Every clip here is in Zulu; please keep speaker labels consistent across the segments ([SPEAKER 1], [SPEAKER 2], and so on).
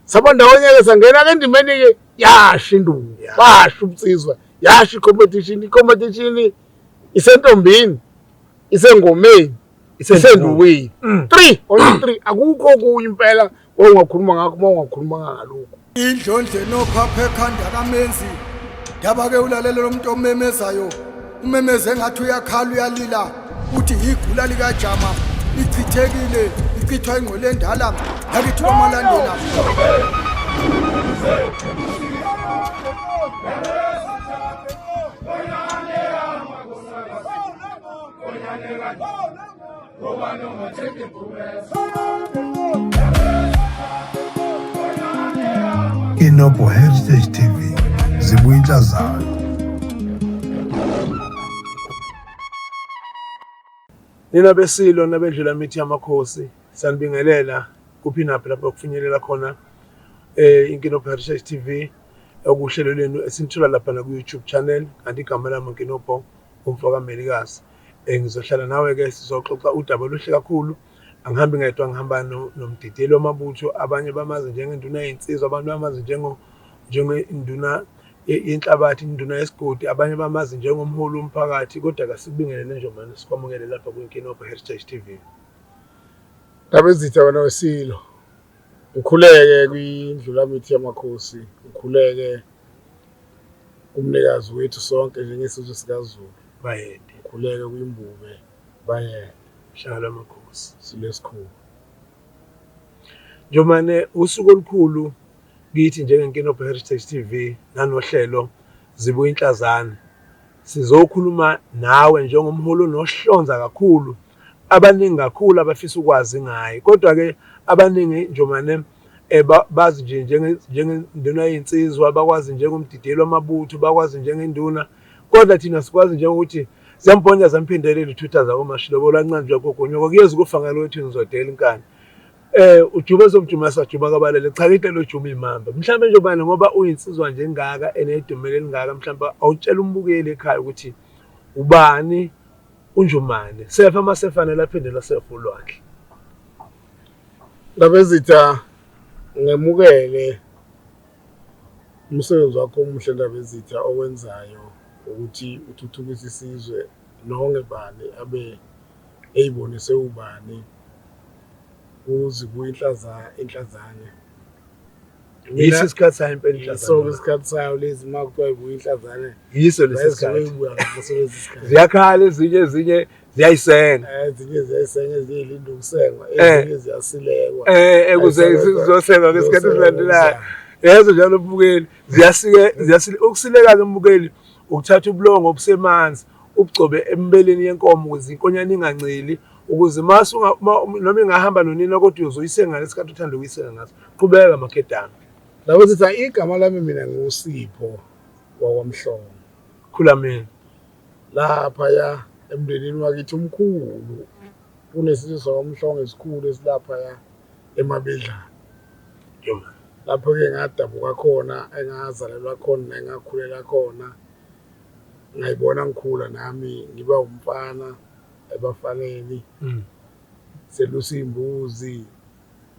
[SPEAKER 1] Saba ndawonye-ke sangena-ke endimeni-ke yasho induku, basho ubunsizwa, yasho i-competition, i-competition isentombini, isengomeni, isendukwini. Three, only three. Akukho okunye impela ongakhuluma ngakho uma ungakhuluma ngalokhu.
[SPEAKER 2] Indlondlo enophapha ekhanda kamenzi Ndaba ke ulalela lo muntu omemezayo umemeze engathi uyakhala uyalila uthi yigula likajama lichithekile lichithwa ingqwele endala yakithi kwamalandela.
[SPEAKER 3] Inobho Heritage TV zibuya inhlazana.
[SPEAKER 4] Nina besilo nabendlula mithi yamakhosi sanibingelela kuphi naphi lapho kufinyelela khona eh Inkinobho Heritage TV okuhlelo lenu esinithola lapha na ku YouTube channel kanti igama lami Nkinobho umfo kaMelikazi. Eh, ngizohlala nawe-ke sizoxoxa udaba oluhle kakhulu. Angihambi ngedwa ngihamba nomdidiyeli wamabutho abanye bamazi njengenduna yezinsizwa abantu bamazi njengenduna yenhlabathi induna yesigodi abanye bamazi njengomholi womphakathi kodwa kasikubingelele nje manje sikwamukele lapha kwiNkinobho Heritage TV.
[SPEAKER 1] Ndabezitha wena weSilo, ngikhuleke kwindlulamithi yamakhosi, ngikhuleke kumnikazi wethu sonke njengesizwe sikaZulu.
[SPEAKER 4] Bayede.
[SPEAKER 1] Ngikhuleke kwimbube bayede.
[SPEAKER 4] Hlala lamakhosi.
[SPEAKER 1] Silo esikhulu.
[SPEAKER 4] Njomane usuku olukhulu kithi njengeNkinobho Heritage TV nanohlelo Zibuya Inhlazane. Sizokhuluma nawe njengomholi onohlonza kakhulu abaningi kakhulu abafisa ukwazi ngaye. Kodwa-ke abaningi Njomane eh, bazi nje njengenduna yezinsizwa, bakwazi njengomdidiyeli wamabutho, bakwazi njengenduna. Kodwa thina sikwazi njengokuthi ziyamponya zamphindelela ithutha zakoMashilo lancanjwa gogonyoko kuyeza ukufa ngalo wethu ngizodela inkani. Eh ujuba somjuma sajuba kabalele cha into lojuma imamba. Mhlawumbe nje ubani ngoba uyinsizwa nje engaka enedumela elingaka mhlawumbe awutshela umbukeli ekhaya ukuthi ubani uNjumane. Sefa masefane laphindela sefa ulwandle.
[SPEAKER 1] Ndabezitha ngemukele umsebenzi wakho omuhle Ndabezitha owenzayo ukuthi uthuthukise isizwe nonke bani abe eyibone sewubani kuzibuya inhlaza inhlazane.
[SPEAKER 4] Yiso isikhathi sayo impela inhlazane.
[SPEAKER 1] Yiso isikhathi sayo lezi uma kuthiwa ibuya inhlazane.
[SPEAKER 4] Yiso lesi sikhathi.
[SPEAKER 1] Ibuya ngaso lesi sikhathi.
[SPEAKER 4] Ziyakhala ezinye ezinye ziyayisenga.
[SPEAKER 1] Eh, ezinye ziyayisenga ezinye zilinde ukusengwa eh. ezinye ziyasilekwa.
[SPEAKER 4] Eh, eh kuze zizosengwa ngesikhathi esilandelayo. Yezo njalo umbukeli ziyasike ziyasile ukusileka ke umbukeli ukuthatha ubulongo obusemanzi ubugcobe embeleni yenkomo ukuze inkonyane inganceli ukuze mase noma ingahamba nonina kodwa uyozoyisenga ngesikhathi uthanda ukuyisenga ngaso. Qhubeka makhedama.
[SPEAKER 1] Labo sithi igama lami mina nguSipho wakwaMhlongo.
[SPEAKER 4] Khula mina.
[SPEAKER 1] Laphaya emndenini wakithi omkhulu kunesizwe sakwaMhlongo esikhulu esilaphaya eMabedlana. Lapho-ke ngadabuka khona, engazalelwa khona, engakhulela khona. Ngayibona ngikhula nami ngiba umfana ebafaneni. Selusa iy'mbuzi,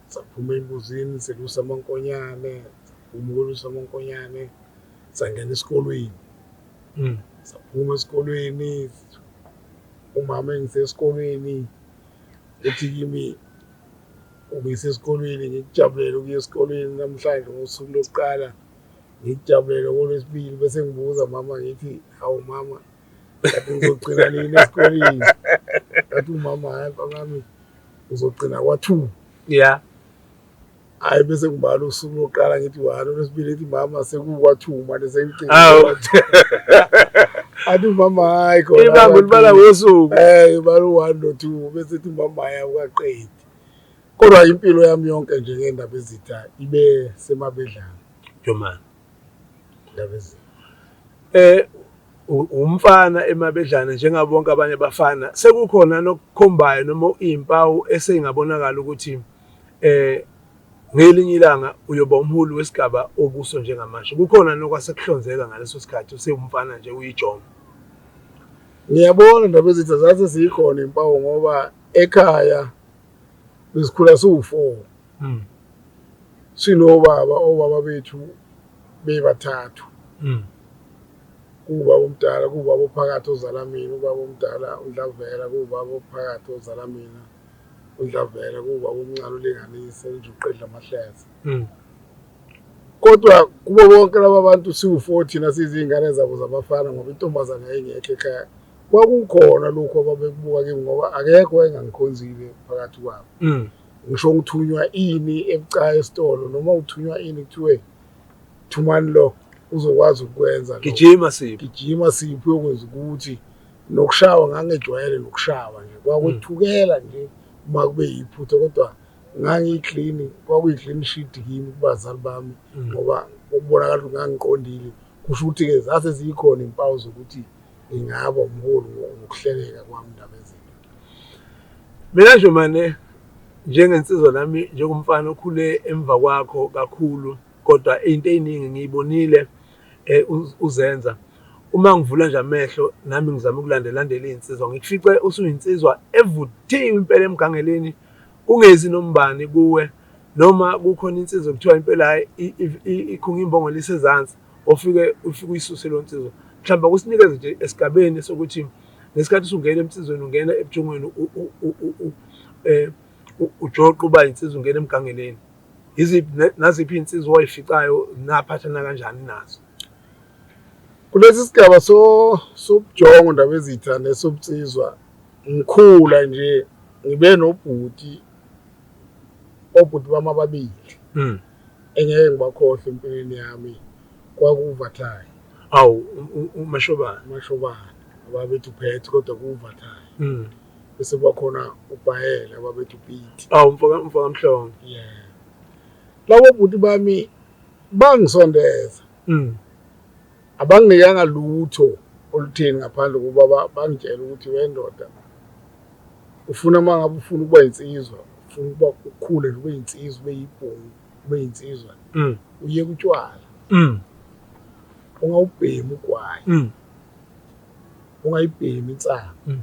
[SPEAKER 1] saphuma ey'mbuzini selusa amankonyane, saphuma ukwelusa amankonyane, sangena esikolweni. Saphuma esikolweni, umama engisesikolweni uthi kimi ungise esikolweni ngikujabulele ukuya esikolweni namhlanje ngosuku lokuqala ngikujabulele ngolwesibili bese ngibuza mama ngithi hawu mama kanti ngizogcina nini esikoleni ngathi umama hayi mfana uzogcina kwa-two
[SPEAKER 4] yeah
[SPEAKER 1] hayi bese ngibala usuku lokuqala ngithi one olwesibili ethi mama sekukwa-two manje sengigcina athi umama hayi
[SPEAKER 4] khona ibamba ulibala ngosuku
[SPEAKER 1] eh ibala u-one no-two bese ethi umama hayi awukaqedi kodwa impilo yami yonke nje ngendaba ezitha ibe semabedlana
[SPEAKER 4] Jomani
[SPEAKER 1] indaba ezitha
[SPEAKER 4] eh umfana emabedlana njengabo bonke abanye abafana sekukhona nokukhombayo noma izimpawu eseyingabonakala ukuthi eh ngelinye ilanga uyoba umholi wesigaba okuso njengamanje kukhona nokwasekuhlonzeka ngaleso sikhathi usewumfana nje uyijongo
[SPEAKER 1] ngiyabona ndaba ezitha zathi siyikhona impawu ngoba ekhaya besikhula siwu-four. Sinobaba, obaba bethu bebathathu. Kuwubaba omdala, kuwubaba ophakathi ozala mina, ubaba omdala uNdlavela, kuwubaba ophakathi ozala mina uNdlavela, kuwubaba omncane uLinganise nje uqedla amahleza. Kodwa kubo bonke laba bantu siwu-four thina siziy'ngane zabo zabafana ngoba intombazane yayingekho ekhaya. Kwakukhona lokhu ababekubuka kimi ngoba akekho wayengangikhonzile phakathi kwabo. Ngisho ngithunywa ini ebucayi esitolo noma uthunywa ini kuthiwe thumani lo uzokwazi ukukwenza lokho.
[SPEAKER 4] Gijima Sipho.
[SPEAKER 1] Gijima Sipho uyokwenza ukuthi nokushawa ngangejwayele nokushawa nje kwakwethukela nje uma kube yiphutha kodwa ngangiyi-clean kwakuyi-clean sheet kimi kubazali bami ngoba ukubonakala ukuthi ngangiqondile kusho ukuthi-ke zase zikhona impawu zokuthi ngingaba umholi ngokuhleleka kwami ndaba ezinto.
[SPEAKER 4] Mina nje mane njengensizwa nami njengomfana okhule emva kwakho kakhulu kodwa into eziningi ngiyibonile eh, uzenza uma ngivula nje amehlo nami ngizama ukulandelandela iy'nsizwa ngikufice usuyinsizwa evuthiwe impela emgangeleni kungezi nombani kuwe noma kukhona insizwa kuthiwa impela hhayi ikhunga imbongolo isezansi ofike ufike uyisuse leyo nsizwa mhlawumbe akusinikeze nje esigabeni sokuthi ngesikhathi usungena emsizweni ungena ebujongweni eh, ujoqa uba insizwa ungena emgangeleni yiziphi naziphi iy'nsizwa owayificayo naphathana kanjani nazo
[SPEAKER 1] kulesi sigaba so sobujongo ndaba ezitha nesobunsizwa ngikhula nje ngibe nobhuti obhuti bami ababili engeke ngibakhohlwe empilweni yami kwakuvathayi
[SPEAKER 4] awu umashobane
[SPEAKER 1] umashobane ababethi uphethe kodwa kuvathayi bese kuba khona ubhayela ababethi upiti
[SPEAKER 4] awu mfoka mfoka mhlongo
[SPEAKER 1] yeah labo bhuti bami bangisondeza abanginikanga lutho olutheni ngaphandle kokuba bangitshela ukuthi wendoda ufuna uma ngabe ufuna ukuba insizwa ufuna ukuba ukhule nje ube insizwa ube yibhungu ube insizwa uye kutshwala ungawubhemi ugwayi ungayibhemi insangu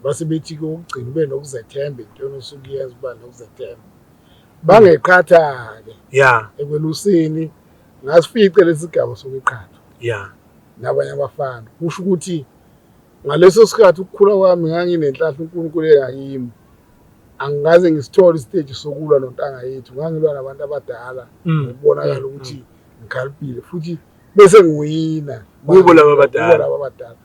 [SPEAKER 1] base bethi ke ukugcina ube nokuzethemba entweni osuke uyenza uba nokuzethemba bangeqhatha-ke
[SPEAKER 4] ya
[SPEAKER 1] ekweluseni ngasifice lesi sigaba sokuqhatha
[SPEAKER 4] ya
[SPEAKER 1] nabanye abafana kusho ukuthi ngaleso sikhathi ukukhula kwami nganginenhlahla uNkulunkulu engakimi angikaze ngisithole isiteji sokulwa nontanga yethu ngangilwa nabantu abadala ngokubonakala ukuthi ngikhaliphile futhi bese ngiwina
[SPEAKER 4] Kubo laba abadala.
[SPEAKER 1] Kubo laba abadala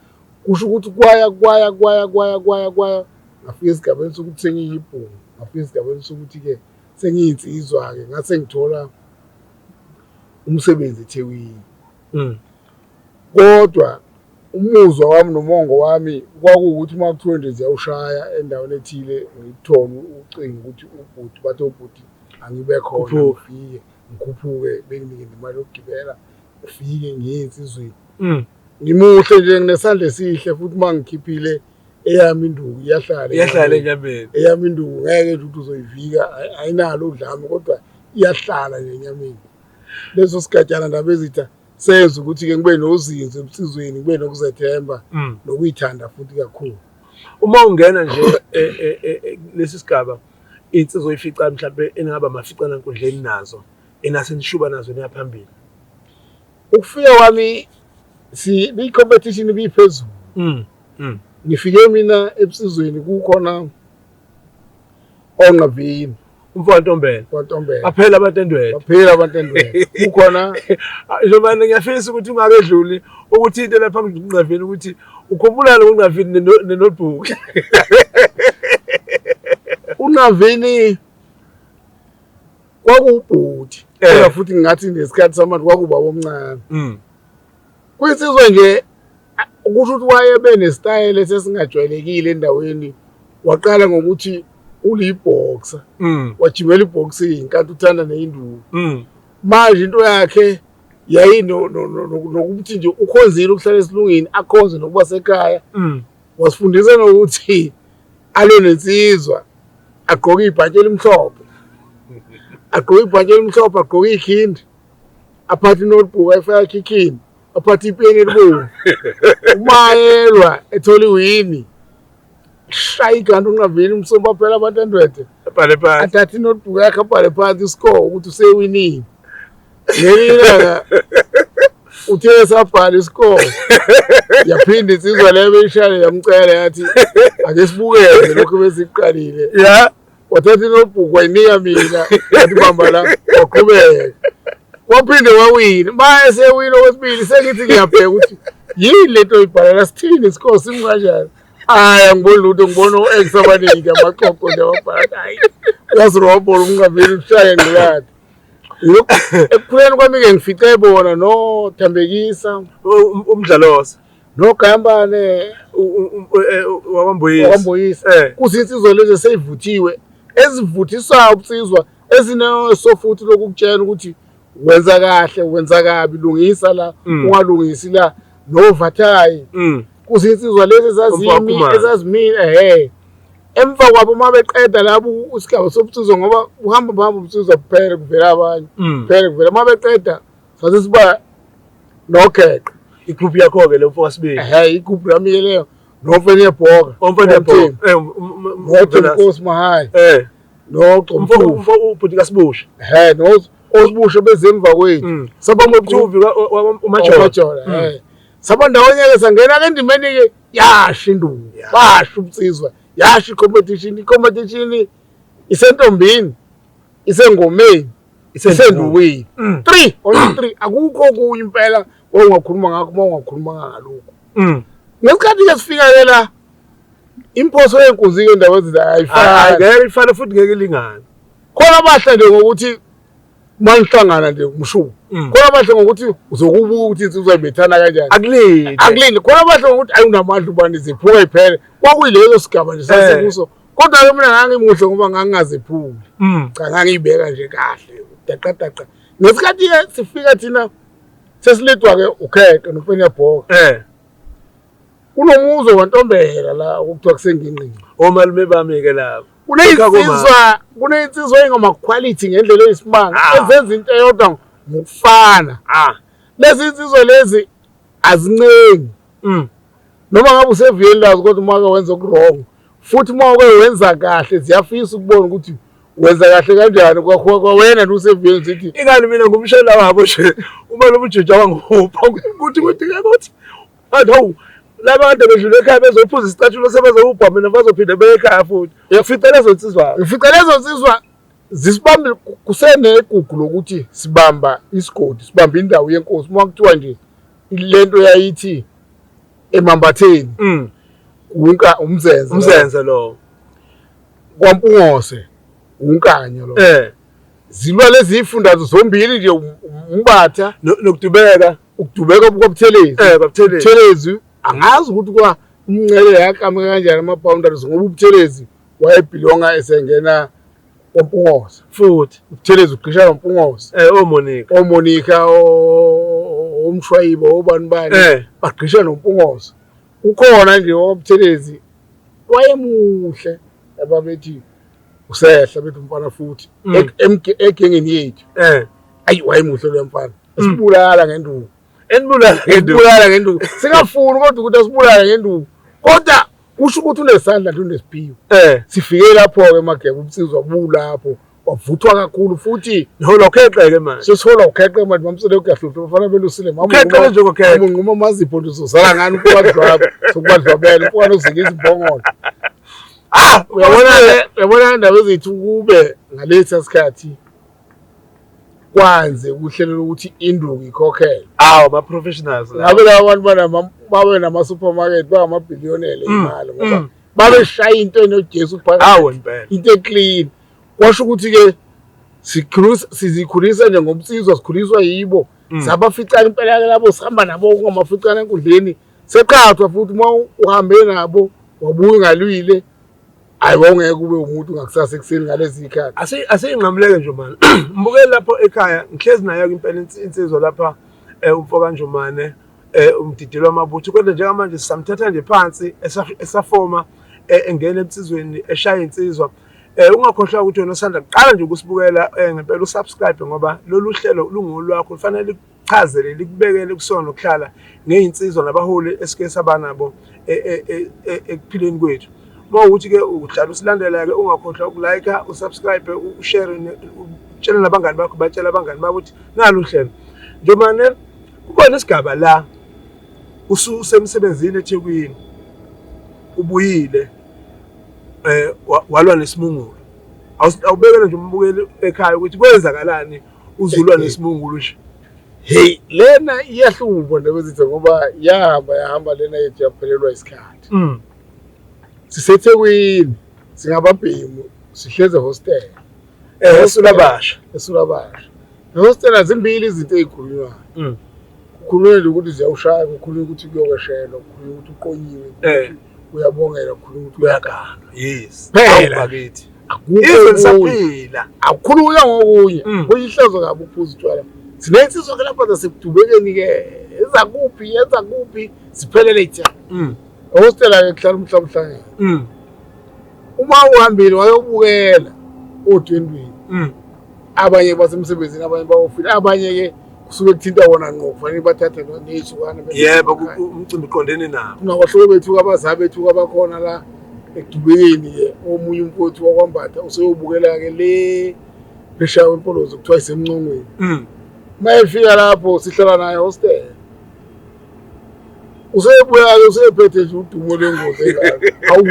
[SPEAKER 1] kusho ukuthi kwaya kwaya kwaya kwaya kwaya kwaya ngafika esigabeni sokuthi sengiyibhungu ngafika esigabeni sokuthi-ke sengiyinsizwa-ke ngase ngithola umsebenzi eThekwini kodwa umuzwa wami nomongo wami kwakuwukuthi uma kuthiwa nje ziyawushaya endaweni ethile ngikuthole ucingo ukuthi ubhuti bathi obhuti angibe khona
[SPEAKER 4] Khuphuka.
[SPEAKER 1] ngifike ngikhuphuke benginike nemali yokugibela ngifike ngiye ensizweni ngimuhle nje nginesandla esihle futhi uma ngikhiphile eyami induku iyahlala
[SPEAKER 4] iyahlala
[SPEAKER 1] enyameni.
[SPEAKER 4] enyameni
[SPEAKER 1] Eyami induku ngeke nje ukuthi uzoyivika ayinalo udlame kodwa iyahlala nje enyameni leso sigatshana ndaba ezitha senza ukuthi-ke ngibe nozinzo ebusizweni ngibe nokuzethemba nokuyithanda futhi kakhulu
[SPEAKER 4] uma ungena nje lesi sigaba insizwa oyifica mhlawumbe eningaba maficana nkundleni nazo enasenishuba nazo niyaphambili
[SPEAKER 1] ukufika kwami si i-competition ibiphezulu ngifike mina ebusizweni kukhona ongqavini
[SPEAKER 4] umfo kaNtombela
[SPEAKER 1] kwaNtombela
[SPEAKER 4] baphela abantu endwele
[SPEAKER 1] baphela abantu endwele kukhona
[SPEAKER 4] njengoba ngiyafisa ukuthi ungakedluli ukuthi into lapha kungqavini ukuthi ukhumbula lo ungqavini ne-notebook
[SPEAKER 1] unqavini kwakuwubhuti kodwa futhi ngingathi ngesikhathi samanje kwakubaba omncane kwinsizwa nje kusho ukuthi wayebe nesitayela esesingajwayelekile endaweni waqala ngokuthi ulibhoxer wajimela iboxing kanti uthanda neyinduku manje into yakhe yayinokuthi nje ukhonzile ukuhlala esilungini akhonze nokuba sekhaya wasifundisa nokuthi alwe nensizwa agqoke ibhantshi elimhlophe agqoke ibhantshi elimhlophe agqoke ikhindi aphathe inotebook ayifake ekhikhini aphathe ipeni elibomvu uma elwa ethola iwini shaya iganda ungavini umsomba phela abantu endwethe
[SPEAKER 4] Abhale phansi.
[SPEAKER 1] Athathe inotebook yakhe abhale phansi iscore ukuthi usewinile. Ngelinye ilanga uthe esabhala iscore yaphinda insizwa leyo beyishayela yamcela yathi ake sibukeze lokhu besikuqalile.
[SPEAKER 4] Ya.
[SPEAKER 1] Wathatha inotebook wayinika mina wathi bamba la waqhubeka. Waphinde wawina. Ma esewina okwesibili sengithi ngiyabheka ukuthi yini lento oyibhalela sithini iscore simi kanjani. Hayi angiboni lutho ngibona o-ex abaningi amaxoxo nje ababhala hayi uyazirobhola umngaveli ushaye ngiladi. Ekukhuleni kwami-ke ngifice bona noThambekisa
[SPEAKER 4] Umdlalosa.
[SPEAKER 1] noGambane
[SPEAKER 4] Wakwambuyisa.
[SPEAKER 1] wakwambuyisa
[SPEAKER 4] Eh.
[SPEAKER 1] kuzinsizwa lezi eseyivuthiwe ezivuthisayo ubunsizwa ezinesofuthi lokukutshela ukuthi wenza kahle wenza kabi lungisa la ungalungisi la novathayi kuzinsizwa lezi ezazimi
[SPEAKER 4] Umfowabo
[SPEAKER 1] ezazimile ehe emva kwabo uma beqeda labo isigaba sobunsizwa ngoba uhamba buhamba ubunsizwa buphele kuvela abanye kuphele kuvela uma beqeda sase siba nokheqe
[SPEAKER 4] Igroup yakho-ke le mfo kasibili.
[SPEAKER 1] ehe igubhu lami ke leyo nofeni yebhoka
[SPEAKER 4] Omfana yebhoka. Eh,
[SPEAKER 1] noThembinkosi Mahayi
[SPEAKER 4] Eh. Umfo
[SPEAKER 1] nogcomthuvi
[SPEAKER 4] umfo ubhuti kaSibusha.
[SPEAKER 1] ehe osibusha bezemva kwethu saba
[SPEAKER 4] Mthuvi uMajola.
[SPEAKER 1] umajola eh saba ndawonye-ke sangena-ke endimeni-ke yasho induku basho ubunsizwa yasho i-competition i-competition isentombini isengomeni isendukwini three only three akukho okunye impela wawungakhuluma ngakho uma ungakhuluma ngalokhu ngesikhathi-ke sifika-ke la imphoso yenkunzi-ke endawo ezinto ayifani
[SPEAKER 4] Ngeke ifane futhi ngeke ilingane.
[SPEAKER 1] khona abahle nje ngokuthi uma nihlangana nje umshuku khona abahle ngokuthi uzokubuka ukuthi insizwa ibethana kanjani
[SPEAKER 4] Akulinde.
[SPEAKER 1] akulinde khona abahle ngokuthi ayi unamandla ubani ziphuka iphele kwakuyileso sigaba nje sasikuso kodwa-ke mina ngangimuhle ngoba ngangingaziphuli cha ngangiyibeka nje kahle daqa daqa ngesikhathi-ke sifika thina sesilidwa-ke ukheqe nofenyabhoka
[SPEAKER 4] Eh.
[SPEAKER 1] kunomuzi wantombela la okuthiwa kusengingqini
[SPEAKER 4] Omalume bami ke labo.
[SPEAKER 1] kuneyinsizwa kuneyinsizwa engama-quality ngendlela eyisimanga
[SPEAKER 4] Ah.
[SPEAKER 1] ezenza into eyodwa ngokufana
[SPEAKER 4] Ah.
[SPEAKER 1] lezi insizwa lezi azincengi noma ngabe useviyeni lazo kodwa uma ke wenza okurong futhi uma uke wenza kahle ziyafisa ukubona ukuthi wenza kahle kanjani kwawena nje useviyeni zithi
[SPEAKER 4] Ingani mina ngumshela wabo nje. Uma lo mjija wangihupha ukuthi kuthi ukuthi athi hawu laba kade bedlule ekhaya bezophuza isicathulo sebezowubha mina bazophinde beye ekhaya futhi. Ufice lezo nsizwa.
[SPEAKER 1] ngifica lezo nsizwa zisibambe kusenegugu lokuthi sibamba isigodi sibamba indawo yenkosi uma kuthiwa nje lento yayithi emambatheni unka umzenze
[SPEAKER 4] Umzenze lo.
[SPEAKER 1] kwampungose unkanya lo
[SPEAKER 4] Eh.
[SPEAKER 1] zilwa lezi zifundazo zombili nje umbatha
[SPEAKER 4] Nokudubeka.
[SPEAKER 1] ukudubeka kwabuthelezi
[SPEAKER 4] Eh babuthelezi.
[SPEAKER 1] ubuthelezi angazi ukuthi kwa umncele yakameka kanjani ama-boundaries ngoba ubuthelezi wayebhilonga esengena kwampungose
[SPEAKER 4] Futhi
[SPEAKER 1] ubuthelezi ugqisha nompungose
[SPEAKER 4] eh oMonica.
[SPEAKER 1] omonica omshwayibo obani bani
[SPEAKER 4] Eh.
[SPEAKER 1] bagqisha nompungose ukhona nje wabuthelezi wayemuhle ababethi usehla bethi umfana futhi egengeni yethu
[SPEAKER 4] Eh.
[SPEAKER 1] ayi wayemuhle lo mfana esibulala ngenduku
[SPEAKER 4] Enibulala ngenduku.
[SPEAKER 1] esibulala ngenduku singafuni kodwa ukuthi asibulale ngenduku kodwa kusho ukuthi unesandla nje unesiphiwo
[SPEAKER 4] Eh.
[SPEAKER 1] sifike lapho-ke emagebe ubunsizwa bulapho wavuthwa kakhulu futhi
[SPEAKER 4] Nihola ukheqeke manje.
[SPEAKER 1] sesihola ukheqe manje mamsele uyahlupha bafana belusile
[SPEAKER 4] Ukheqe nje ngokheqe.
[SPEAKER 1] unquma amazipho nje uzozala ngani ukubadlwaba sokubadlwabela umfana uzinga izimbongolo
[SPEAKER 4] Ah,
[SPEAKER 1] uyabona uyabona indaba ezithi kube ngalesi sikhathi kwanze uhlelo lokuthi induku ikhokhele
[SPEAKER 4] Awu ama professionals la.
[SPEAKER 1] ngabe laba bantu babe nama-supermarket bangamabhiliyonele imali ngoba babeshaya into enojesu phakathi
[SPEAKER 4] Awu impela.
[SPEAKER 1] into eclean kwasho ukuthi-ke sizikhulisa nje ngomsizwa sikhuliswa yibo sabaficana impela-ke labo sihamba nabo kungamaficana enkundleni seqhathwa futhi uma uhambe nabo wabuya ungalwile hayi wawungeke ube umuntu ngakusasa ekuseni ngalezi y'khathi
[SPEAKER 4] Asiyinqamuleke nje manje. Mbukeli lapho ekhaya ngihlezi naye impela insizwa lapha umfo kaNjomane umdidilo wamabutho kodwa njengamanje sisamthatha nje phansi esafoma engena emsizweni eshaya insizwa. Ungakhohlwa ukuthi wena osanda kuqala nje ukusibukela ngempela usubscribe ngoba lolu hlelo lungolwakho kufanele likuchazele likubekele kusona nokuhlala ngezinsizwa nabaholi esike saba nabo ekuphileni kwethu. Uma ukuthi-ke uhlala usilandela-ke ungakhohlwa uku-like, usubscribe, ushare, utshele nabangani bakho, batshele abangani babo ukuthi nalu uhlelo. Njomane kukhona isigaba la ususemsebenzini eThekwini ubuyile eh walwa nesimungulu. Awubekele nje umbukeli ekhaya ukuthi kwenzakalani uzulwa nesimungulu nje.
[SPEAKER 1] Hey lena iyahlupha ndabezitha ngoba yahamba yahamba lena yethu yaphelelwa isikhathi. SiseThekwini singababhemu sihleze hostel.
[SPEAKER 4] Eh esulabasha.
[SPEAKER 1] Esulabasha. Ehostela zimbili izinto ezikhulunywayo. Kukhulunywa nje ukuthi ziyawushaya, kukhulunywa ukuthi kuyokweshelwa, kukhulunywa ukuthi uqonyiwe, uyabongela, kukhulunywa ukuthi uyagana.
[SPEAKER 4] Yes.
[SPEAKER 1] Phela.
[SPEAKER 4] Bakithi.
[SPEAKER 1] Akukho
[SPEAKER 4] Izwe
[SPEAKER 1] okunye.
[SPEAKER 4] lisaphila.
[SPEAKER 1] Akukhulunywa ngokunye. Kuyihlazo kabi ukuphuza utshwala. Sinensizwa ke lapha zasekudubekeni-ke ezakuphi ezakuphi siphelele itya. Ehostela-ke kuhlala umhlaba uhlangene. Uma uhambile wayobukela odwendweni. Abanye basemsebenzini, abanye bayofile, abanye-ke kusuke kuthinta wona ngqo, kufanele bathathe ney'sukwana.
[SPEAKER 4] Yebo, umcimbi uqondene nabo.
[SPEAKER 1] Kunabahlobo bethu abazali bethu abakhona la ekudubekeni-ke, omunye umfowethu wakwambatha useyobukela-ke le phesheya kwempolozo kuthiwa isemncongweni. Uma efika lapho sihlala naye hostel. Usebuya-ke usephethe nje udumo lwengozi engaka. Hawu,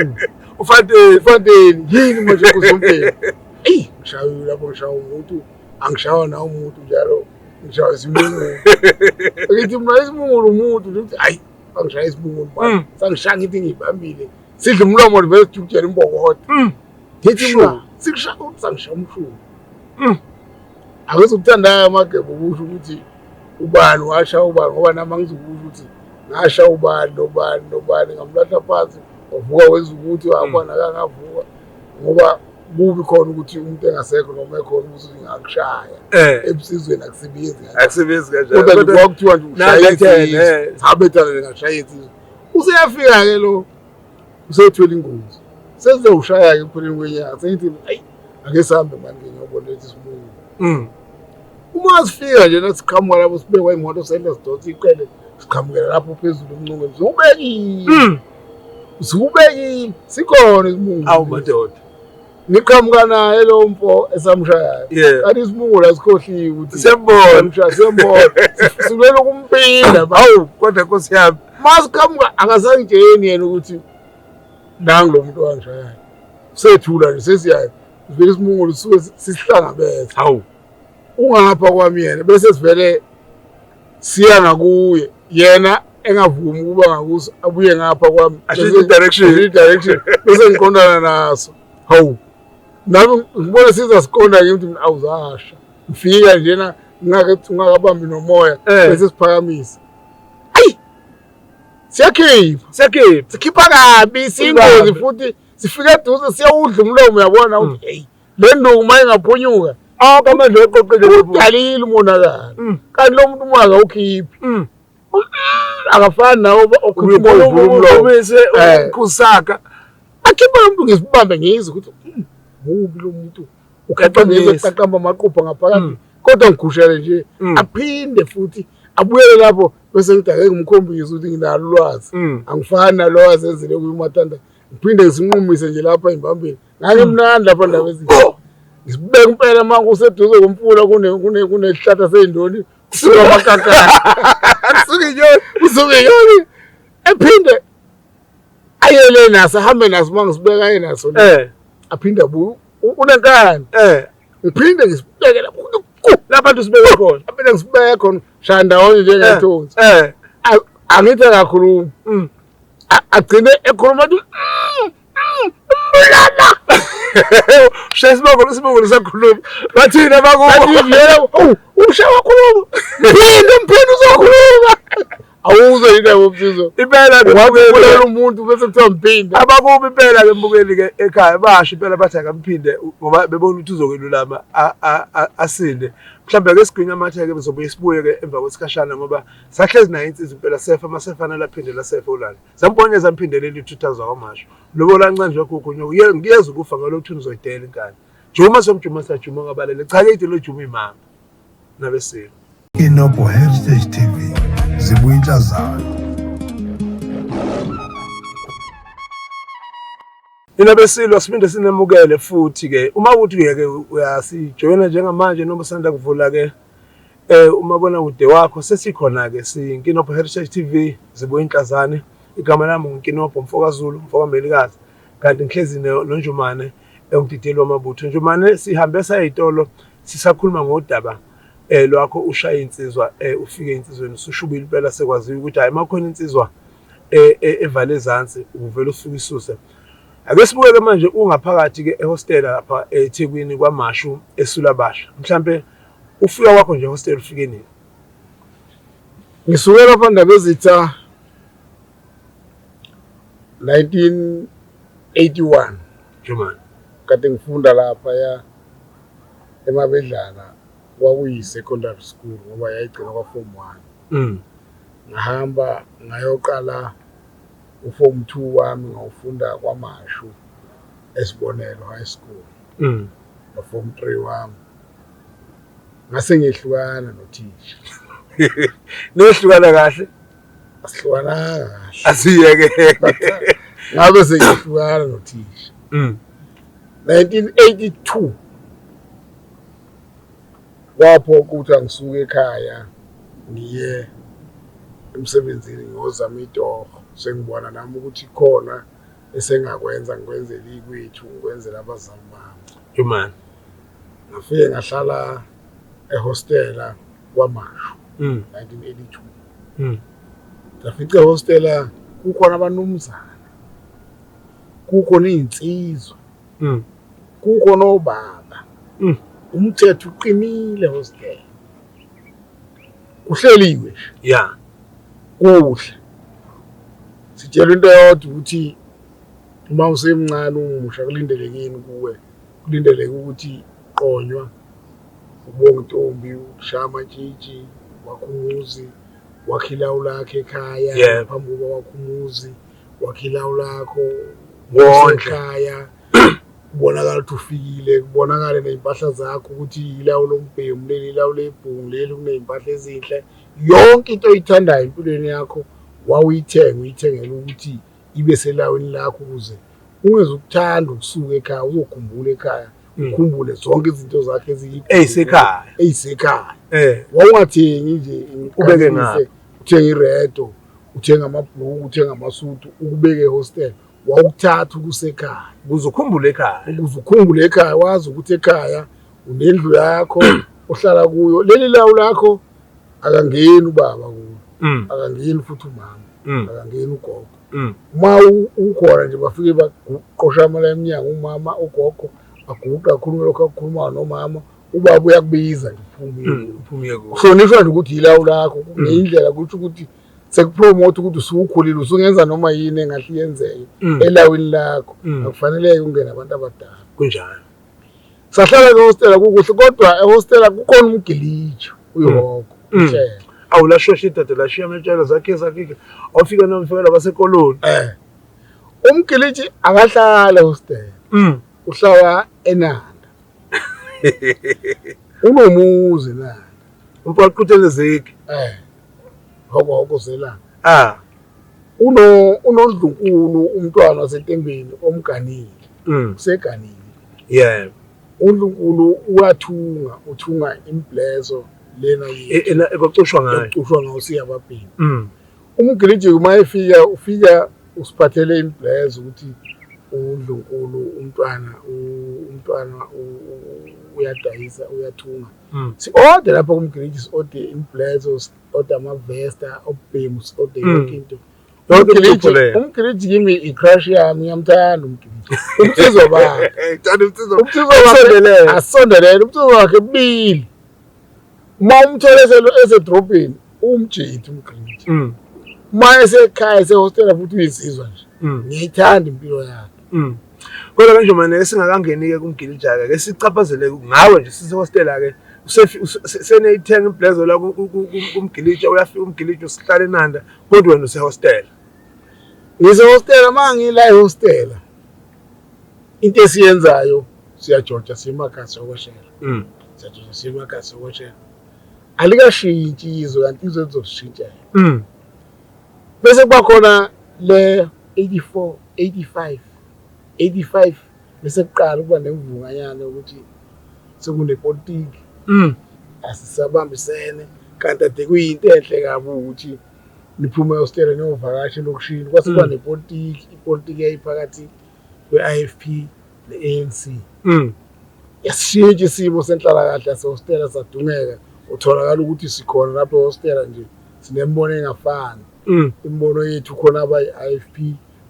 [SPEAKER 4] Ufanteni.
[SPEAKER 1] ufanteni yini manje kuzompela? Eyi, ngishayiwe lapho ngishawa umuntu, angishawa nawe umuntu njalo ngishawa isimungulu. Ngithi mina isimungulu umuntu, ngithi hayi, angishaya isimungulu manje. Sangishaya ngithi ngiyibambile. Sidla umlomo vele sijukujela imbokodo. Ngithi mina sikushaya sangishaya umshungu. Angizukuthandayo amagebe ukusho ukuthi ubani washa ubani ngoba nami angizukusho ukuthi ngasha ubani nobani nobani ngamlahla phansi wavuka wenza ukuthi wabona akangavuka ngoba kubi khona ukuthi umuntu engasekho noma ekhona ukuthi ngingakushaya ebusizweni akusebenzi kanjalo.
[SPEAKER 4] Akusebenzi kanjalo.
[SPEAKER 1] Kodwa nje kwakuthiwa nje ushaya
[SPEAKER 4] Nabethene,
[SPEAKER 1] insizwa.
[SPEAKER 4] eh.
[SPEAKER 1] Sabethana ngashaya insizwa. Useyafika-ke lo usethwele ingozi. Sesizowushaya-ke ekupheleni kwenyanga. Sengithi ayi ake sihambe mani ke ngiyobona lethi sibuye. Uma sifika nje nasiqhamuka lapho sibekwa imoto sehla sidonsa iqele siqhamukela lapho phezulu emncongweni siwubekile. Siwubekile sikhona isimungulu.
[SPEAKER 4] Awu madoda.
[SPEAKER 1] Ngiqhamuka naye lo mfo esamshayayo.
[SPEAKER 4] Yeah.
[SPEAKER 1] Kanti isimungulu asikhohliwe ukuthi
[SPEAKER 4] Siyambona.
[SPEAKER 1] Samshaya siyambona. Silwela ukumpinda.
[SPEAKER 4] Hawu kodwa Nkosi yami.
[SPEAKER 1] Masiqhamuka akasangitsheni yena ukuthi nangu lo muntu wangishayayo. Sethula nje sesiyayo. Sivele isimungulu sisuke sisihlangabeza.
[SPEAKER 4] Hawu.
[SPEAKER 1] Ungapha kwami yena bese sivele siya ngakuye yena engavumi ukuba ngakuso abuye ngapha kwami.
[SPEAKER 4] Ashintshe i-direction.
[SPEAKER 1] Ashintshe i-direction. Bese ngiqondana naso. Hawu. Nami ngibona siza siqonda ke ukuthi mina awuzasha. Ngifika njena ngingake ungakabambi nomoya bese siphakamisa. Ayi! Siyakhipha.
[SPEAKER 4] Siyakhipha.
[SPEAKER 1] Sikhipha kabi siyingozi futhi sifika eduze siyawudla umlomo uyabona ukuthi hey le nduku uma ingaphunyuka
[SPEAKER 4] Onke amandla oqoqile
[SPEAKER 1] udalile umonakalo. Kanti lo muntu uma akawukhiphi. Akafani nawe okhipha umoya uvula umlomo.
[SPEAKER 4] Umise ukusaka.
[SPEAKER 1] Akhipha lo muntu ngisibambe ngizwe ukuthi mubi lo muntu. Uqaqamba
[SPEAKER 4] Uyaqinisa.
[SPEAKER 1] qaqamba amaqupha ngaphakathi kodwa ngikhushele nje aphinde futhi abuyele lapho bese ngithi ake ngimkhombise ukuthi nginalo ulwazi. Angifani nalowo azenzele kuyimathanda. Ngiphinde ngisinqumise nje lapha embambeni. Ngake mnandi lapha ndaba ezinhle. Ngisibeka impela uma kuseduze komfula kune kunesihlahla seyindoni kusuka amakankana.
[SPEAKER 4] Kusuka inyoni.
[SPEAKER 1] Kusuka inyoni. Ephinde ayele naso ahambe naso uma ngisibeka aye naso. Aphinde abuye unenkani. Ngiphinde ngisibeke lapho.
[SPEAKER 4] Lapha nto sibeke khona.
[SPEAKER 1] Aphinde ngisibeke khona. Shaya ndawonye njengethonsi. Angithi akakhulumi. Agcine ekhuluma athi mbulala.
[SPEAKER 4] Shaya isibongo isibongo lisakhuluma. Bathini abakubo?
[SPEAKER 1] Bathi yena awu ushaya wakhuluma. Phinde mphinde uzokhuluma. Awuzwe yini yabo Msizo?
[SPEAKER 4] Impela ke
[SPEAKER 1] Wathi umuntu bese kuthiwa mphinde.
[SPEAKER 4] Abakubo impela ke mbukeli ke ekhaya basho impela bathi akamphinde ngoba bebona ukuthi uzokwelulama asinde. Mhlawumbe ke sigwinya amathe ke bezobuye sibuye ke emva kwesikhashana ngoba sahlezi naye insizwa impela sefa masefana laphinde lasefa ulala. Zambonye zamphindelela ithutha zakwamasho. Lobo lancane nje gogo nyoko ngiyeza ukufa ngalokhu uzoyidela inkani. Juma somjuma sajuma ngabalele. Cha ke lo juma imama. Nabesilo.
[SPEAKER 3] Inobo Heritage TV zibuya inhlazana.
[SPEAKER 4] Nina beSilo siphinde sinemukele futhi ke uma ukuthi ke uyasijoyina njengamanje noma usanda kuvula ke umabonakude wakho, sesikhona ke siyiNkinobho Heritage TV, Zibuya Inhlazane. Igama lami nguNkinobho mfokaZulu, mfokaMelikazi, kanti ngihlezi noNjumane engumdidiyeli wamabutho. Njumane, sihambe sayitolo sisakhuluma ngodaba lwakho ushaya insizwa, ufike insizweni usushubile impela, sekwaziwa ukuthi hayi makhona insizwa evale ezansi uvele usuke isuse. Ake sibuke manje ungaphakathi ke ehostela lapha eThekwini kwaMashu eSulabasha. Mhlambe ufika kwakho nje ehostela ufike nini?
[SPEAKER 1] Ngisuke lapha Ndabezitha 1981.
[SPEAKER 4] Njumane.
[SPEAKER 1] Kade ngifunda lapha ya eMabedlana, kwakuyi secondary school ngoba yayigcina kwa form 1. Ngahamba ngayoqala uform 2 wami, ngawufunda kwaMashu eSibonelo High School. No form 3 wami ngase ngihlukana nothisha.
[SPEAKER 4] Nehlukana kahle?
[SPEAKER 1] Asihlukananga kahle.
[SPEAKER 4] Asiyeke.
[SPEAKER 1] Ngabe sengihlukana nothisha. 1982 kwapho ukuthi angisuke ekhaya ngiye emsebenzini ngiyozama itoho, sengibona nami ukuthi khona esengakwenza, ngikwenzela ikwethu, ngikwenzela abazali bami.
[SPEAKER 4] Njumane.
[SPEAKER 1] Ngafike ngahlala ehostela kwaMashu 1982. Ngafica ehostela kukhona abanumzana, kukhona iy'nsizwa, kukhona obaba. Umthetho uqinile ehostela, kuhleliwe nje. Kuhle. Sitshelwa into eyodwa ukuthi uma usemncane umusha kulindelekeni kuwe, kulindeleke ukuthi qonywa, ubonga intombi, ushaya amatshitshi, wakha umuzi, wakha ilawu lakho ekhaya, phambi kokuba wakha umuzi, wakha ilawu lakho
[SPEAKER 4] Wondle.
[SPEAKER 1] ekhaya, kubonakala ukuthi ufikile, kubonakale ney'mpahla zakho ukuthi ilawu lombhemu leli, ilawu lebhungu leli, kuney'mpahla ezinhle. Yonke into oyithandayo empilweni yakho wawuyithenga, uyithengela ukuthi ibe selawini lakho ukuze ungezukuthanda ukusuka ekhaya, uzokhumbula ekhaya, ukhumbule zonke izinto zakho
[SPEAKER 4] Eyisekhaya.
[SPEAKER 1] Eyisekhaya. Wawungathengi nje
[SPEAKER 4] Ubeke ngapha.
[SPEAKER 1] Uthenga iredo, uthenga amabhuluku, uthenga amasudu, ukubeke ehostel. Wawukuthatha ukusekhaya.
[SPEAKER 4] Ukuze ukhumbule ekhaya.
[SPEAKER 1] Ukuze ukhumbule ekhaya, wazi ukuthi ekhaya unendlu yakho ohlala kuyo. Leli lawu lakho akangeni ubaba kulo. Akangeni futhi umama. Akangeni ugogo. Uma ukhona nje bafike baqoshama la emnyango, umama ugogo aguqa akhulume lokho akukhulumayo nomama, ubaba uyakubiza nje uphume uye kuye.
[SPEAKER 4] Uphume uye kuye.
[SPEAKER 1] Kuhlonishwa nje ukuthi yilawu lakho, ngendlela kusho ukuthi sekupromote ukuthi usukhulile, usungenza noma yini engahle yenzeke elawini lakho. Akufaneleke ungene abantu abadala.
[SPEAKER 4] Kunjalo.
[SPEAKER 1] Sahlala ke hostela kukuhle, kodwa ehostela kukhona umgiliji uyihoko. Uhlelo.
[SPEAKER 4] Awu lashosha idada lashiya amatshela zakhe zakhe. Awufika nomfela basekoloni.
[SPEAKER 1] Umgiliji akahlala ehostela. Uhlala eNanda. Unomuzi eNanda.
[SPEAKER 4] Umfaqhuthele ziki.
[SPEAKER 1] Hoko hoko zelanga. Unondlunkulu umntwana waseNtembeni omganile. Useganile. Undlunkulu uyathunga, uthunga imblezo lena yethu.
[SPEAKER 4] Ekucushwa ngayo.
[SPEAKER 1] Ekucushwa ngayo siyababhemi. Umgiliji uma efika, ufika usiphathele imblezo ukuthi undlunkulu umntwana umntwana uyadayisa, uyathunga. Si-order lapha kumgiliji, si-order imblezo, si-order amavesta, obhemu, si-order yonke into.
[SPEAKER 4] Yonke into leyo.
[SPEAKER 1] Umgiliji kimi i-crush yami, ngiyamthanda umgiliji. Umsizo wakhe.
[SPEAKER 4] Thanda umsizo.
[SPEAKER 1] Umsizo wakhe
[SPEAKER 4] Asondelele.
[SPEAKER 1] Asondelele, umsizo wakhe kubili. Uma umthole esedrobheni, umjidi umgiliji. Uma esekhaya esehostela futhi uyisizwa nje. Ngiyayithanda impilo yakhe.
[SPEAKER 4] Kodwa kanje manje singakangeni-ke kumgilija-ke, ke sichaphazele ngawe nje sisehostela-ke. Seniyithenga imblezo la kumgilija, uyafika umgilija usihlala eNanda, kodwa wena usehostela.
[SPEAKER 1] Ngisehostela, uma ngila ehostela, into esiyenzayo siyajoja siye emakhaya siyokweshela. Siyajoja siye emakhaya siyokweshela. Alikashintshi izwe, kanti izwe lizoshintshela. Bese kuba khona le 84, 85. 85 bese kuqala ukuba nemvunganyana ukuthi sekunepolitiki. Asisabambisene kanti ade kuyinto enhle kabi ukuthi niphume ehostela niyovakasha elokishini kwase kuba nepolitiki. Ipolitiki yayiphakathi kwe-IFP ne-ANC. Yasishintsha isimo senhlalakahle yasehostela, sadungeka. Utholakala ukuthi sikhona lapho ehostela nje sinembono engafani. Imibono yethu, khona abayi-IFP,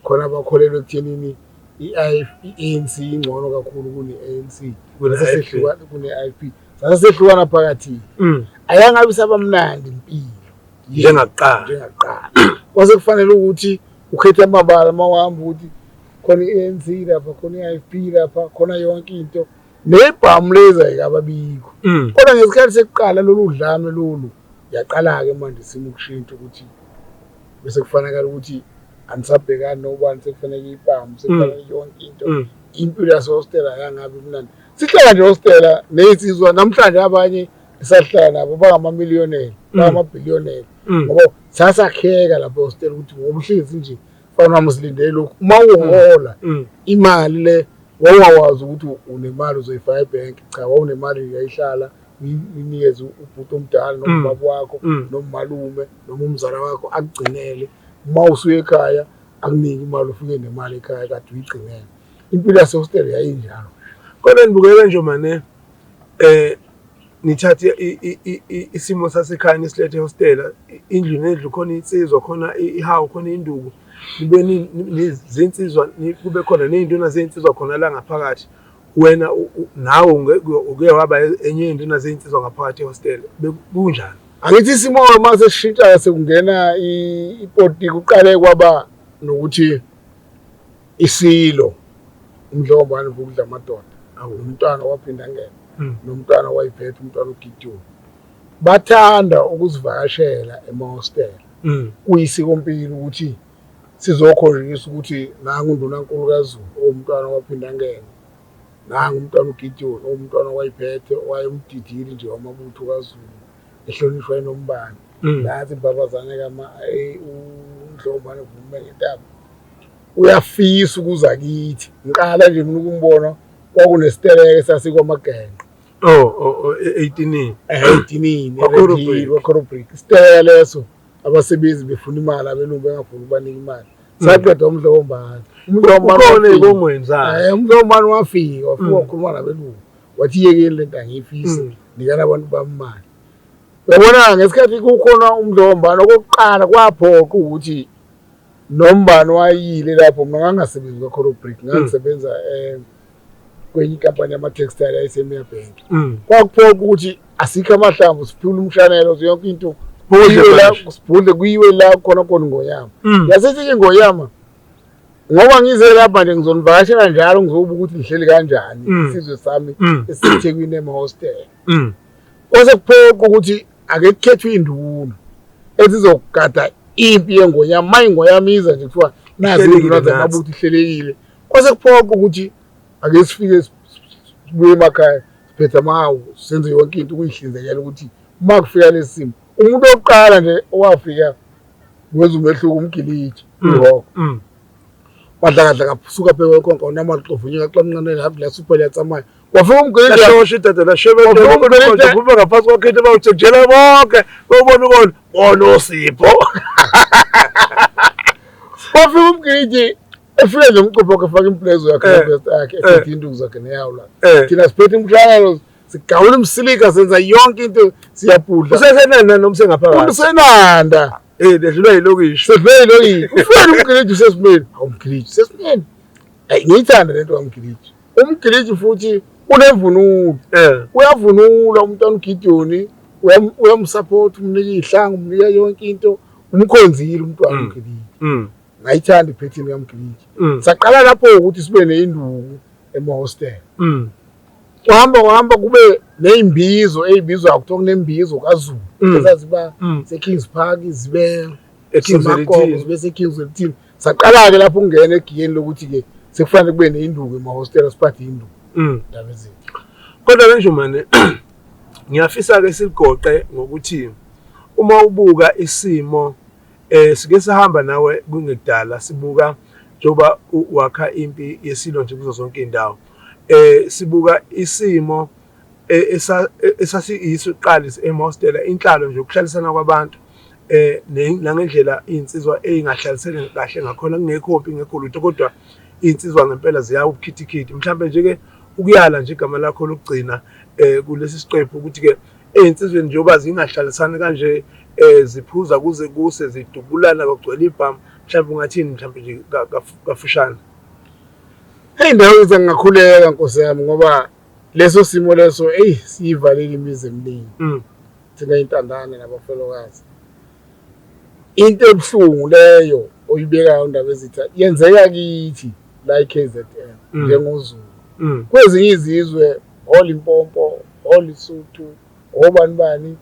[SPEAKER 1] khona abakholelwa ekuthenini i-ANC ingcono kakhulu kune-ANC.
[SPEAKER 4] Kune-IFP.
[SPEAKER 1] Kune-IFP. Sasehlukana phakathi. Ayangabi sabamnandi impilo
[SPEAKER 4] Njengakuqala.
[SPEAKER 1] Njengakuqala. Kwase kufanele ukuthi ukhethe amabala uma uhamba, ukuthi khona i-ANC lapha, khona i-IFP lapha, khona yonke into. Nebhamu lezi ayikababikho. Kodwa ngesikhathi sekuqala lolu dlame lolu, yaqala-ke manje isimo ukushintsha ukuthi bese kufanekala ukuthi anisabhekani nobani, sekufanele ibhamu, sekufanele yonke into. Impilo yasehostela yangabi mnandi. Sihlala nje hostela neyinsizwa namhlanje, abanye esahlala nabo bangamamiliyonela, bangamabhiliyonela, ngoba sasakheka lapho ehostela ukuthi ngoba uhlezi nje fana nami silindele lokhu. Uma uhola imali le, wawungawazi ukuthi unemali uzoyifaka ebhenki. Cha, wawunemali yayihlala, uyinikeze ubhuti omdala noma ubaba wakho noma umalume noma umzala wakho akugcinele. Uma usuya ekhaya akunike imali, ufike nemali ekhaya kade uyigcinele. Impilo yasehostela yayinjalo.
[SPEAKER 4] Kodwa nibukeke nje mane nithathe isimo sasekhaya nisilethe ehostela, indlu nendlu khona insizwa, khona ihawu, khona induku, nibe nezinsizwa, kube khona ney'nduna zey'nsizwa khona la ngaphakathi. Wena nawe uke waba enye yey'nduna zey'nsizwa ngaphakathi ehostela, kunjani?
[SPEAKER 1] Angithi isimo uma sesishintsha sekungena ipolitiki, kuqale kwaba nokuthi isilo uMdlokombane vukudla amadoda, umntwana waphinda ngena nomntwana wayiphethe, umntwana uGideon, bathanda ukuzivakashela emahostela. Kuyisikompilo ukuthi sizokhonjiswa ukuthi nangu undunankulu kaZulu owumntwana waphinda ngena, nangu umntwana uGideon owumntwana wayiphethe, owayemdidili nje wamabutho kaZulu, ehlonishwa enombani. Nathi imbabazane kama uMdlokombane vume ngentaba uyafisa ukuza kithi. Ngiqala nje mina ukumbona kwakunesiteleke esasikwamagenqe.
[SPEAKER 4] Oh, 18.
[SPEAKER 1] 18.
[SPEAKER 4] Kwa-Corobrik.
[SPEAKER 1] Kwa-Corobrik isiteleke leso, abasebenzi befuna imali, abelungu bengafuni ukubanika imali. Saqeda uMdlokombane, uMdlokombane
[SPEAKER 4] Ukhona
[SPEAKER 1] wafika.
[SPEAKER 4] ey'bongweni zakhe.
[SPEAKER 1] UMdlokombane wafika wakhuluma nabelungu, wathi yekeni lento, angiyifisi, nikani abantu bami imali. Uyabona, ngesikhathi kukhona uMdlokombane okokuqala kwaphoqa ukuthi nombani wayile lapho. Mina ngangingasebenzi kwa-Corobrik, ngangisebenza kwenye inkampani yama-textile yayiseMerebank. Kwakuphoqa ukuthi asikho amahlamvu, siphule umshanelo, yonke into.
[SPEAKER 4] Sibhudle
[SPEAKER 1] Kuyiwe la,
[SPEAKER 4] manje.
[SPEAKER 1] sibhudle, kuyiwe la khona khona ingonyama. Yasithi ingonyama, ngoba ngize lapha nje ngizonivakashela njalo, ngizobuka ukuthi ngihleli kanjani isizwe sami esiseThekwini emahostela. Kwase kuphoqa ukuthi ake kukhethwe induna ezizogada impi yengonyama. Uma ingonyama iza nje kuthiwa nazi
[SPEAKER 4] Ihlelekile
[SPEAKER 1] induna
[SPEAKER 4] nathi.
[SPEAKER 1] zamabutho, ihlelekile. Kwase kuphoqa ukuthi ake sifike sibuye emakhaya siphethe amahawu, senze yonke into ukuyihlinzekela ukuthi uma kufika lesi simo. Umuntu wokuqala nje owafika wenza umehluko umgiliji ihoko. Wadlakadla kaphusuka phekwe konke unamaxovunyeka xamnqanela habu la super liyatsamaya. Wafika umgiliji
[SPEAKER 4] Lashosha idada lashebe
[SPEAKER 1] Wafika umgiliji
[SPEAKER 4] kuba ngaphansi kwakhethe bawuthenjela bonke bewubona ukona bona uSipho.
[SPEAKER 1] Wafika umgiliji, efike nje umcupho wakhe, efaka implezo yakhe, nevest yakhe, ephethe induku zakhe neyawo la. Thina siphethe imhlangano, sigawula imsilika, senza yonke into, siyabhudla.
[SPEAKER 4] Usesenanda noma usengaphakathi?
[SPEAKER 1] Usenanda.
[SPEAKER 4] Ledlulwa yilokishi.
[SPEAKER 1] Sedlulwe yilokishi. Ufike umgiliji usesimeni. Hawu, umgiliji usesimeni. Hayi, ngiyithanda lento kamgiliji. Umgiliji futhi unemvunulo. Uyavunula umntwana uGideon, uyamsupport, umnika iy'hlangu, umnika yonke into, umkhonzile umntwana umgiliji. Ngayithanda iphethini kamgiliji. Saqala lapho ukuthi sibe ney'nduku emahostela. Kuhamba kuhamba kube ney'mbizo ey'bizwa kuthiwa kunembizo kaZulu ezaziba se-Kings Park, zibe
[SPEAKER 4] E-Kings
[SPEAKER 1] seMakoko,
[SPEAKER 4] Zwelithini.
[SPEAKER 1] zibe se-Kings Zwelithini. Saqala-ke lapho ukungena egiyeni lokuthi-ke sekufanele kube ney'nduku emahostela, siphathe iy'nduku. Ndaba ezinhle.
[SPEAKER 4] Kodwa ke Njomane, ngiyafisa ke siligoqe ngokuthi uma ubuka isimo sike sahamba nawe kungekudala sibuka Njengoba wakha impi yesilo nje kuzo zonke iy'ndawo, sibuka isimo esasiyiso kuqala emahostela, inhlalo nje, ukuhlalisana kwabantu nangendlela iy'nsizwa ey'ngahlalisene kahle ngakhona, kungekho mpi, kungekho lutho, kodwa iy'nsizwa ngempela ziya ubukhithikhithi. Mhlawumbe nje-ke ukuyala nje igama lakho lokugcina kulesi siqephu ukuthi-ke ey'nsizweni njengoba zingahlalisani kanje, ziphuza kuze kuse, zidubulana kugcwele ibhamu, mhlawumbe ungathini mhlawumbe nje kafushane?
[SPEAKER 1] Hey, ndawo ngingakhuleka Nkosi yami, ngoba leso simo leso eyi siyivalile imizi eminingi. Thina intandane nabafelokazi. Into ebuhlungu leyo oyibekayo ndaba ezitha yenzeka kithi la eKZN njengoZulu. Kwezinye izizwe, oLimpopo, oLesotho, obani bani,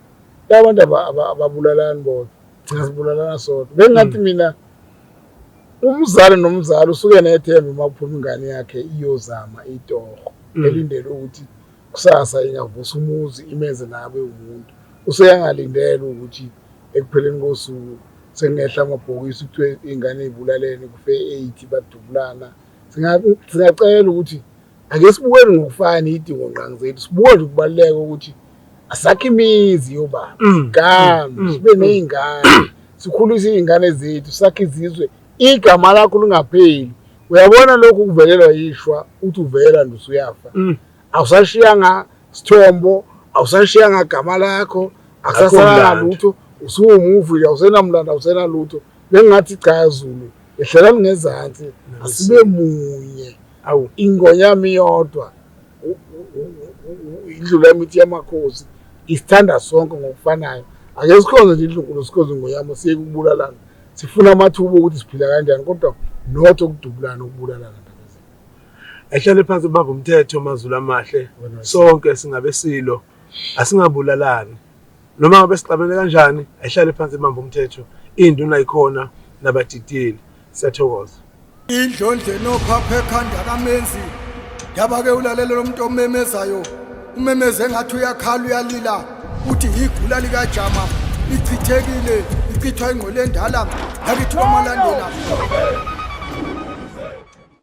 [SPEAKER 1] labantu ababulalani bodwa. Thina sibulalana sodwa. Bengathi mina umzali nomzali usuke nethemba uma kuphuma ingane yakhe iyozama itoho, elindele ukuthi kusasa ingavusa umuzi imenze nabe umuntu. Useyangalindela ukuthi ekupheleni kosuku sekungehla amabhokisi kuthiwe iy'ngane ey'bulalene, kufe 80 badubulana. Singacela ukuthi ake sibukeni ngokufana iy'dingo ngqangi zethu, sibuke nje ukubaluleka ukuthi asakhe imizi yobaba, sigame, sibe ney'ngane, sikhulise iy'ngane zethu, sakhe izizwe, igama lakho lingapheli. Uyabona lokhu kuvelelwa yishwa, uthi uvela nje usuyafa. Awusashiyanga sithombo, awusashiyanga gama lakho, akusasalanga lutho, usuwumufi, awusenamlando, awusenalutho. Bengathi cha Zulu, yehlelani ngezansi, asibe munye.
[SPEAKER 4] Awu.
[SPEAKER 1] Ingonyama iyodwa, indlu yamithi yamakhosi isithanda sonke ngokufanayo. Ake sikhonze nje indlunkulu, sikhonze ingonyama, siyeke ukubulalana. Sifuna amathuba okuthi siphila kanjani, kodwa not ukudubulana, ukubulalana.
[SPEAKER 4] Ayihlale phansi ubamba umthetho, maZulu amahle. Sonke singabe silo, asingabulalani. Noma ngabe sixabene kanjani, ayihlale phansi ibamba umthetho. Iy'nduna ikhona nabadidiyeli. Siyathokoza.
[SPEAKER 2] Indlondlo enophapha ekhanda kamenzi, yaba-ke ulalela lo muntu omemezayo, umemeze engathi uyakhala uyalila, uthi igula likajama lichithekile, lichithwa ingqwele endala yakithi kwaMalandela.